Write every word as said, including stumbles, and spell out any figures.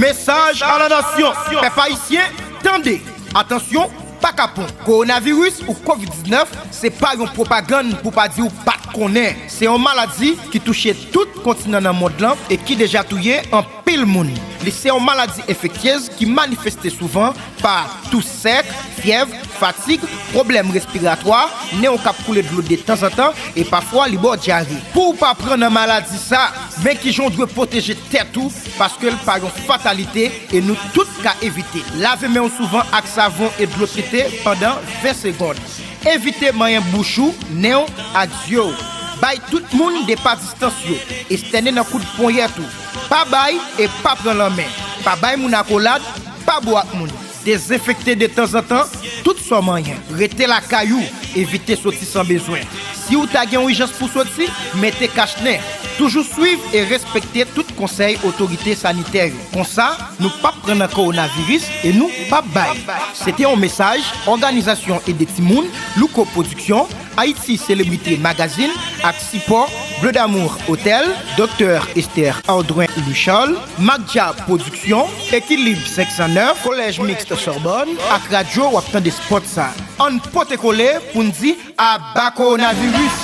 Mesaj a la nasyon, pèp ayisyen, tande! Atansyon, pa kapon! Kowonaviris ou kovid diznèf se pa yon pwopagann pou pa di w pa t konnen. Se yon maladi ki touche tout kontinan nan mond lan e ki deja touye anpil moun. Li se yon maladi enfektyez ki manifeste souvan pa tous sèk, fyèv, fatig, pwoblèm respiratwa, nen w k ap koule dlo detanzantan e pafwa li ba w dyare. Pou w pa pran nan maladi sa, men kijan w dwe pwoteje tèt ou, paske l pa yon fatalite e nou tout ka evite. Lave men w souvan ak savon e dlo trete pandan ven segonn. Evite manyen bouch ou, nen w ak zye w. Bay tout moun de pa distans yo. Estène nan koud ponyèt ou. Pa bay e pa pran lanmen. Pa bay moun akolad, pa bo ak moun. Dezenfekte detanzantan tout sa w manyen. Rete lakay ou, evite soti san bezwen. Si w ta gen yon ijans pou soti, mete kach nen. Toujou swiv e respekte tout konsèy otorite sanitè yo. Konsa, nou p ap pran nan kowonaviris e nou p ap bay. Se te yon mesaj Òganizasyon Ede Timoun, Louko Pwodiksyon, Ayiti Selebrite Magazine ak sipò Bleu d'Amour Hotel, Doktè Esther Audrin Louis Charles, Magdia Pwodiksyon, Ekilib senk san nèf, Kolèj Miks Sorbonne ak radyo w ap tande spòt sa. Ann pote kole pou n di aba kowonaviris!